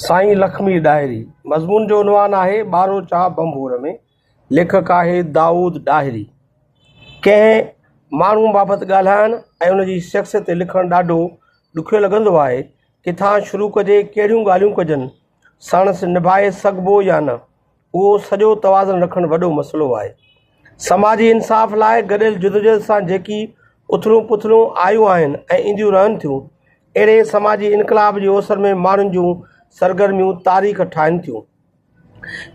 سائين لکمي ڏاهري، مضمون جو عنوان آهي ٻاروچا ڀنڀور ۾، ليکڪ آهي دائود ڏاهري. ڪنهن ماڻهو بابت ڳالهائڻ ۽ ان جي شخصيت تي لکڻ ڏاڍو ڏکيو لڳندو آهي. ڪٿان شروع ڪجي، ڪهڙيون ڳالهيون ڪجن، ساڻس نڀائي سگهبو يا نه، اهو سڄو توازن رکڻ وڏو مسئلو آهي. سماجي انصاف لاء گڏيل جدوجهد سان جيڪي اٿلون پٿلون آيون آهن ۽ اينديون رهن ٿيون، اهڙي سماجي انقلاب جي اوسر ۾ ماڻهن جون سرگرميون تاريخ ٺاهين ٿيون.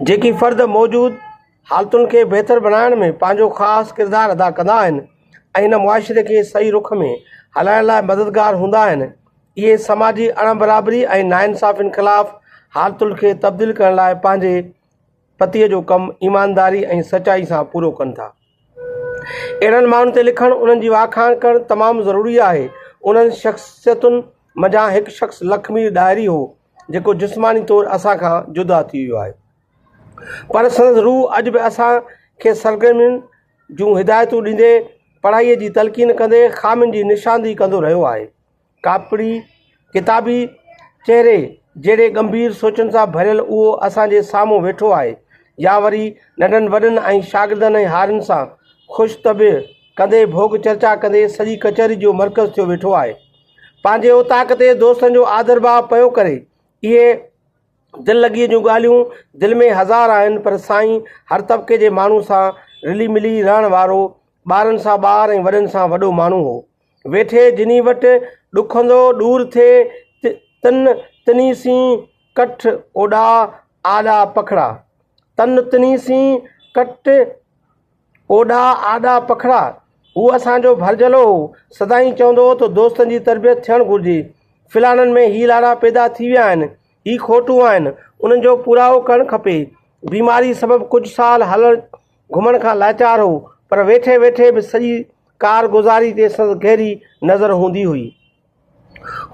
جيڪي فرد موجود حالتن کي بهتر بڻائڻ ۾ پنهنجو خاص ڪردار ادا ڪندا آهن ۽ هن معاشري کي صحيح رخ ۾ هلائڻ لاء مددگار هوندا آهن، اهي سماجي اڻ برابري ۽ ناانصافين خلاف حالتن کي تبديل ڪرڻ لاء پنهنجي پتيء جو ڪم ايمانداري ۽ سچائي سان پورو ڪن ٿا. اهڙن ماڻهن تي لکڻ، انهن جي واکاڻ ڪرڻ تمام ضروري آهي. انهن شخصيتن منجهان هڪ شخص لکمير ڏاهري هو، جيڪو جسماني طور اسان کان جدا ٿي ويو آهي. پر سندس روح اڄ به اسان کي سرگرمين جون هدايتون ڏيندي، پڙهائيء جي تلقين ڪندي، خامين جي نشاندهي ڪندو رهيو آهي. ڪاپڙي، ڪتابي چهري جهڙي ڳنڀير سوچن سان ڀريل اهو اسان جي سامهون ويٺو آهي يا وري ننڍن وڏن ۽ شاگردن ۽ هارين سان خوش طبع ڪندي ڀوڳ چرچا ڪندي سڄي ڪچهري جو مرڪز ٿيو ويٺو آهي. پنهنجي اوطاق تي دوستن جو آڌرڀاء پيو ڪري. اهي دل لڳيء جون ڳالهيون دل ۾ هزار آهن پر سائين هر طبقي جي ماڻهو سان رلي ملي رهڻ وارو، ٻارن سان ٻار ۽ وڏن سان وڏو ماڻهو هو. ويٺي جني وٽ ڏکندو ڏور ٿئي، تن تني سين ڪٺ اوڏا آڏا پکڙا. تن تني سين ڪٽ اوڏا آڏا پکڙا. هو اسان جو ڀرجهلو هو. سدائين چوندو هو ته دوستن جي تربيت ٿيڻ گهرجي. فلاڻن ۾ هي لاڙا پيدا ٿي ويا آهن، هي کوٽون آهن، انهن جو پورائو ڪرڻ کپي. بيماري سبب ڪجهه سال هلڻ گهمڻ کان لاچار هو، پر ويٺي ويٺي به سڄي ڪارگذاري تي سندس گهري نظر هوندي هئي.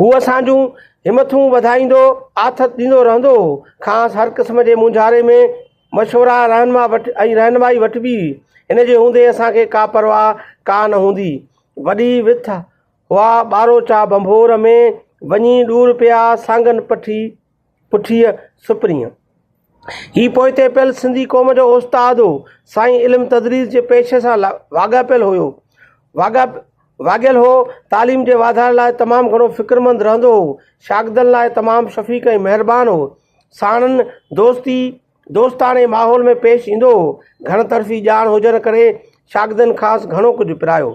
هو اسان جون همٿون وڌائيندو، آٿت ڏيندو رهندو هو. کانئس هر قسم جي مونجهاري ۾ مشورا رهنما وٺ ۽ رهنمائي وٺبي هئي. هن جي هوندي اسان کي ڪا پرواهه ڪا نه هوندي. وڏي وٿ هئا ٻاروچا ڀنڀور ۾، وڃي ڏور پيا سانگن پٺي. پٺيء سپرينء. هي پوئتي پيل سنڌي قوم جو استاد هو. سائين علم تدريس جي پيشي سان واڳاپيل هيو. واڳيل هو. تعليم جي واڌاري لاء تمام گهڻو فڪرمند رهندو هو. شاگردن لاء تمام شفيق ۽ مهربان هو. ساڻن دوستي دوستاڻي ماحول ۾ پيش ايندو هو. گهڻ طرفي ڄاڻ هجڻ ڪري شاگردن کانئس گهڻو ڪجهه پرايو.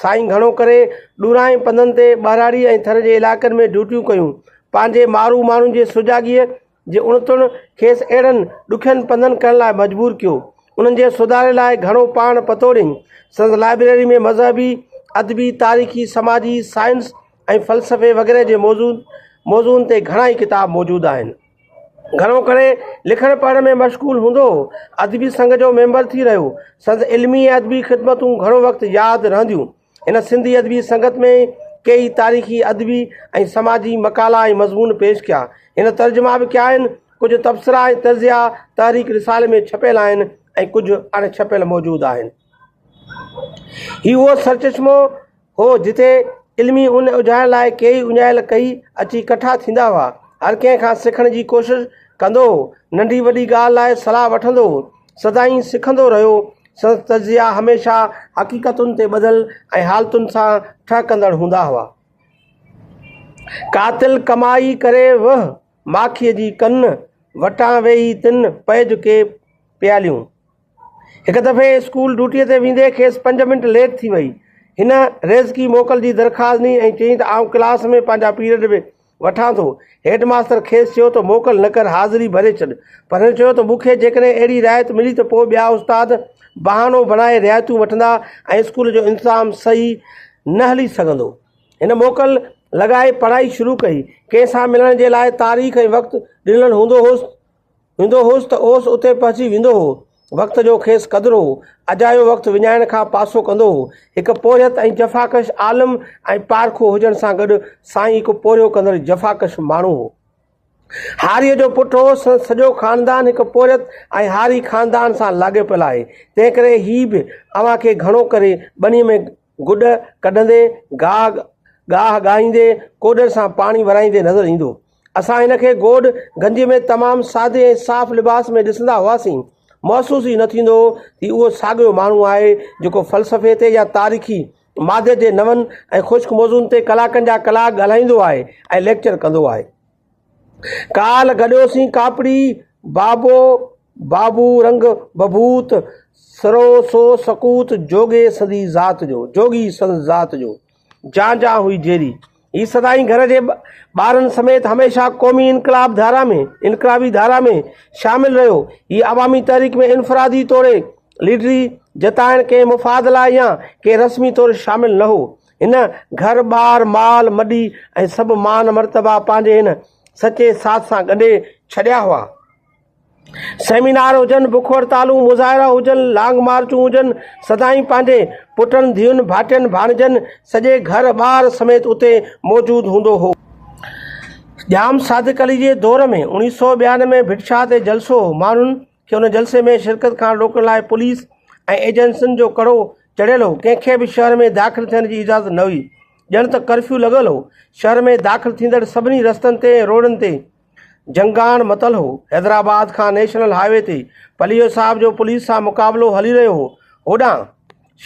سائين گهڻو ڪري ڏورانهين پنڌن تي ٻهراڙي ۽ ٿر جي علائقن ۾ ڊيوٽيون ڪيون. پنهنجي مارو ماڻهن جي سجاڳيء جي اڻتڻ کيس اهڙن ڏکين پنڌن ڪرڻ لاء مجبور ڪيو. انهن جي سڌاري لاء گهڻو پاڻ پتوڙيائين. سندس لائبريري ۾ مذهبي، ادبي، تاريخي، سماجي، سائنس ۽ فلسفي وغيره جي موضوعن تي گهڻائي ڪتاب موجود آهن. گهڻو ڪري لکڻ پڙهڻ ۾ مشغول هوندو هو. ادبي سنگ جو ميمبر ٿي رهيو. سندس علمي ۽ ادبي خدمتون گهڻو وقت ياد رهنديون. هن سنڌي ادبي سنگت ۾ ڪيئي تاريخي، ادبي ۽ سماجي مقالا ۽ مضمون پيش ڪيا. هن ترجما به ڪيا آهن. ڪجهه تبصرا ۽ تجزيا تحريڪ رسالي ۾ ڇپيل آهن ۽ ڪجهه اڻ ڇپيل موجود آهن. هي اهو سرچشمو هو، جتي علمي اڃ اجهائڻ لاء ڪيئي اڃايل ڪهي اچي ڪٺا ٿيندا هئا. هر ڪنهن کان سکڻ جي ڪوشش ڪندو هو. ننڍي وڏي ڳالهه لاء صلاح وٺندو هو. سدائين سکندو رهيو. سندس تجزيا هميشه حقيقتن تي ٻڌل ۽ حالتن سان ٺهڪندڙ هوندا هئا. قاتل ڪمائي ڪري وهه ماکيء جي ڪن، وٽان ويهي تن پئج ڪي پياليون. هڪ دفعي اسڪول ڊيوٽيء تي ويندي کيس پنج منٽ ليٽ ٿي وئي. هن ريزڪي موڪل جي درخواست ڏني ۽ چيائين ته آئون ڪلاس ۾ پنهنجا پيريڊ به وٺان ٿو. هيڊ ماستر کيس چيو ته موڪل نه ڪر حاضري ڀري ڇڏ. پر هن چيو ته مون کي جيڪڏهن اهڙي رعايت ملي ته پوء ٻيا استاد بهانو بڻائي رعايتون وٺندا ۽ اسڪول جو انتظام صحيح نه هلي سگهندو. هن موڪل لڳائي پڙهائي شروع ڪئي. ڪنهن سان ملڻ جي لاء تاريخ ۽ وقت ڏنل هوندو هوس. ويندو هوس ته اوس اتي پهچي ويندو هو. وقت جو کيس قدر هو. اجايو وقت وڃائڻ کان پاسو ڪندو هو. هڪ پورهيت ۽ جفاڪش عالم ۽ پارکو هجڻ سان گڏ سائين هڪ پورهيو ڪندڙ جفاڪش ماڻهو هو. هاريء جو پٽ هو. سندس سڄو خاندان هڪ پورهيت ۽ هاري خاندان سان لاڳاپيل آهي. تنهنڪري هي به اوهان کي گهڻو ڪري ٻنيء ۾ گڏ ڪڍندي، گاهه ڳاهه ڳاهيندي، ڪوڏر سان پاڻي ورائيندي نظر ايندو. اسان هن کي گوڏ گنجي ۾ تمام سادي ۽ صاف لباس ۾ ڏسندا هئاسين. محسوس ئي نه ٿيندو هو ته اهو ساڳيو ماڻهو آهي جيڪو فلسفي تي يا تاريخي ماديت جي نون ۽ خشڪ موضوعن تي ڪلاڪن جا ڪلاڪ ڳالهائيندو آهي ۽ ليڪچر ڪندو آهي. ڪالهه گڏيوسين ڪاپڙي، بابو، بابو رنگ بڀوت، سرو سو سڪوت، جوڳي سندي ذات جو، جوڳي سندس ذات جو، جان جان هئي جيري. هي سدائين گهر جي ٻارن سميت هميشه قومي انقلاب ڌارا ۾ انقلابي ڌارا ۾ شامل رهيو. هي عوامي تحريڪ ۾ انفرادي توڙي ليڊري جتائڻ ڪنهن مفاد لاء يا ڪنهن رسمي طور شامل نه هو. هن گهر ٻار، مال مڏي ۽ سڀ مان مرتبا پنهنجي هن سچي ساٿ سان ڳنڍي ڇڏيا هئا. سيمينار هجن، بک هڙتالون، مظاهرا هجن، لانگ مارچون هجن، سدائين پنهنجي پٽن، ڌيئن، ڀائٽين، ڀاڻيجن، سڄي گهر ٻار سميت اتي موجود هوندو هو. ڄام صادق علي جي دور ۾ اوڻيهه سؤ 92 ۾ ڀٽ شاهه تي جلسو هو. ماڻهن کي ان جلسي ۾ شرڪت کان روڪڻ لاء پوليس ۽ ايجنسين جو ڪڙو چڙهيل هو. ڪنهن کي به شهر ۾ داخل ٿيڻ جي اجازت نه هئي. ڄڻ ته ڪرفيو لڳل هو. شهر ۾ داخل ٿيندڙ سڀني رستن تي ۽ روڊن تي جنگاڻ متل هو. حيدرآباد کان نيشنل هاء وي تي پليجو صاحب جو پوليس سان مقابلو هلي رهيو هو. هوڏانهن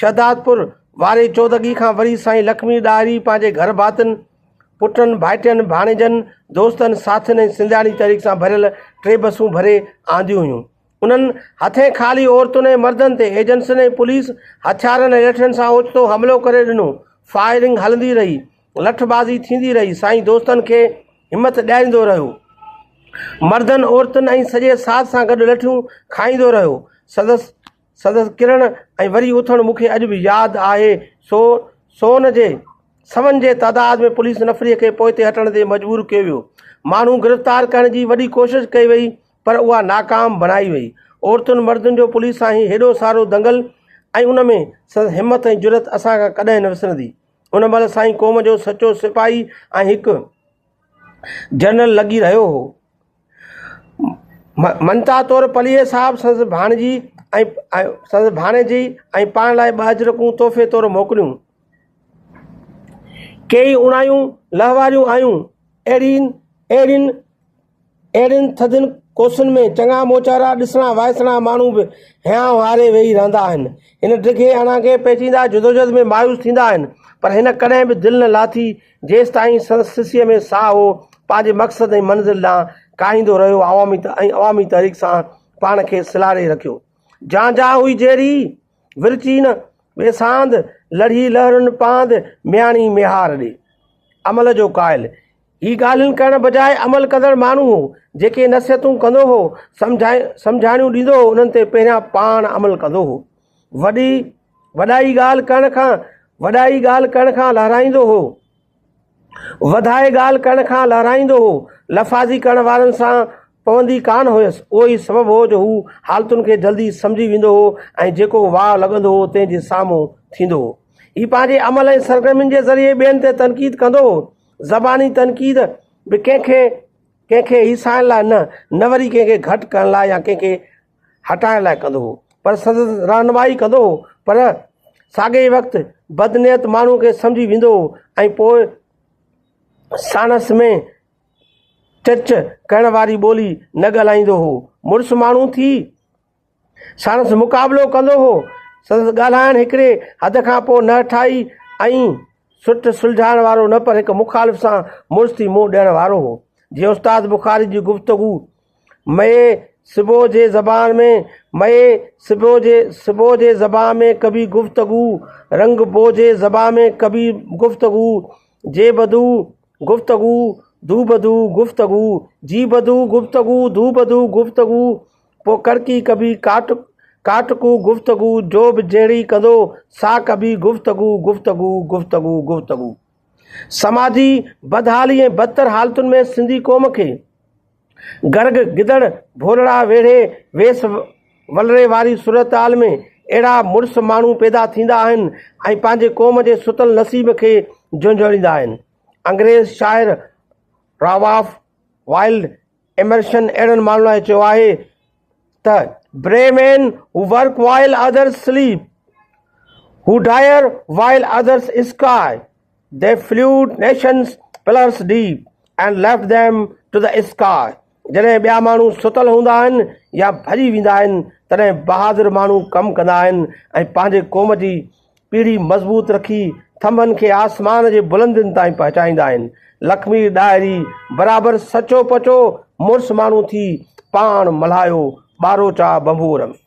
شهدادپور واري چودڳي کان وري سائين لکمي ڏاهري پنهنجي گهر ڀاتين، پٽن، ڀائٽين، ڀاڻيجن، دوستن، ساٿين ۽ سنڌياڻي تحريڪ سان ڀريل ٽي بسون ڀري آنديون هيون. انهن هٿين خالي عورتن ۽ مردن تي ايجنسين ۽ پوليس هٿيارن ۽ لٺين سان اوچتو حملو ڪري ڏنو. فائرنگ هلندي رهي. لٺبازي ٿيندي رهي. سائين دوستن کي همت ڏياريندو رهيو. مردن، عورتن ۽ سڄي ساٿ سان گڏ لٺيون کائيندو رهيو. سندس سندس ڪرڻ ۽ وري اٿڻ مون کي اڄ به ياد آهي. سو سون جي سون جي تعداد ۾ پوليس نفريء کي پوئتي هٽڻ تي مجبور ڪيو ويو. ماڻهو گرفتار ڪرڻ جي وڏي ڪوشش ڪئي وئي پر اها ناڪام بڻائي وئي. عورتن مردن جو پوليس سان هي هيڏو سارو دنگل ۽ ان ۾ سندس همت ۽ جرئت اسان کان ڪڏهن نه وسرندي. ان مهل سائين قوم جو سچو سپاهي ۽ هڪ جنرل لڳي رهيو هو. مڃتا طور پليجي صاحب سندس ڀاڻيجي ۽ سندس ڀاڻيجي ۽ پاڻ لاء ٻه اجرڪون تحفي طور موڪليون. ڪيئي اوڻايون لهواريون آيون. اهڙين اهڙين اهڙين ٿڌين ڪوسن ۾ چڱا موچارا ڏسڻا وائسڻا ماڻهو به هيانء هاري ويهي رهندا آهن. هن ڊگهي اڻانگي پيچيده جدوجهد ۾ مايوس ٿيندا آهن، پر هن ڪڏهن به دل نه لاٿي، جيستائين سندس سسيء ۾ ساهه هو، پنهنجي مقصد ۽ منزل ڏانهن ڪاهيندو رهيو ۽ عوامي تحريڪ سان پاڻ کي سلهاڙي رکيو. جان جان هئي جيري، ورچي نه ويساند، لڙهي لهرن پاند، مياڻي ميهار ڏي. عمل جو قائل، هي ڳالهين ڪرڻ بجاء عمل ڪندڙ ماڻهو هو. جيڪي نصيحتون ڪندو هو، سمجهاڻيون ڏيندو هو، انهن تي پهريان پاڻ عمل ڪندو هو. وڏي وڏائي ڳالهه ڪرڻ کان وڏائي ڳالهه ڪرڻ کان لهرائيندو هو. وڌائي ڳالهه ڪرڻ کان لهرائيندو هو. لفاظي ڪرڻ وارن سان پوندي ڪانه هيس. اهو ئي سبب هو جو هو حالتن کي جلدي سمجهي ويندو هو ۽ جيڪو واء لڳندو هو تنهن جي سامهون ٿيندو هو. هي پنهنجي عمل ۽ سرگرمين جي ذريعي ٻين تي تنقيد ڪندو هو. زباني تنقيد به ڪنهن کي ڪنهن کي هيسائڻ لاء نه، نه وري ڪنهن کي گهٽ ڪرڻ لاء يا ڪنهن کي هٽائڻ لاء ڪندو هو، پر سندس رهنمائي ڪندو هو، پر ساڳئي وقت بدنيت ماڻهوء کي سمجهي ويندو هو ۽ پوء ساڻس ۾ چرچ ڪرڻ واري ٻولي نه ڳالهائيندو هو. مڙس ماڻهو ٿي ساڻس مقابلو ڪندو هو. سندس ڳالهائڻ هڪڙي حد کان پوء نهٺائي ۽ سٽ سلجهائڻ وارو نه پر هڪ مخالف سان مڙس ٿي منهن ڏيڻ وارو هو. جيئن استاد بخاري جي گفتگو مئي صبح جي زبان ۾ مئي صبح جي صبح جي زبان ۾ ڪبي گفتگو رنگ بو جي زبان ۾ ڪبي گفتگو جي بدو گفتگو دو بدو گفتگو جي بدو گفتگو دو بدو گفتگو پوء ڪڙڪي ڪبي ڪاٽ ڪاٽڪو گفتگو جو به جهڙي ڪندو سا ڪبي گفتگو گفتگو گفتگو گفتگو سماجي بدحالي ۽ بدتر حالتن ۾ سنڌي قوم کي گرگ گدڙ ڀولڙا ويڙهي ويس ولري واري صورتحال ۾ اهڙا مڙس ماڻهو پيدا ٿيندا آهن ۽ پنهنجي قوم جي ستل نصيب کي جهنجهوڙيندا آهن انگريز شاعر راواف وائلڊ ايمرسن اهڙن ماڻهن لاء چيو آهي ته brave men who work while others sleep, who dare while others sky, they felled nations pillars deep and left them To the sky. جڏهن ٻيا ماڻهو ستل هوندا آهن يا ڀڄي ويندا آهن، تڏهن بهادر ماڻهو ڪم ڪندا آهن ۽ پنهنجي قوم جي پيڙهي مضبوط رکي ٿنڀن کي آسمان جي بلندين تائين پهچائيندا آهن. لکمير ڏاهري برابر سچو پچو مڙس ماڻهو ٿي پاڻ ملهايو ٻاروچا ڀنڀور ۾.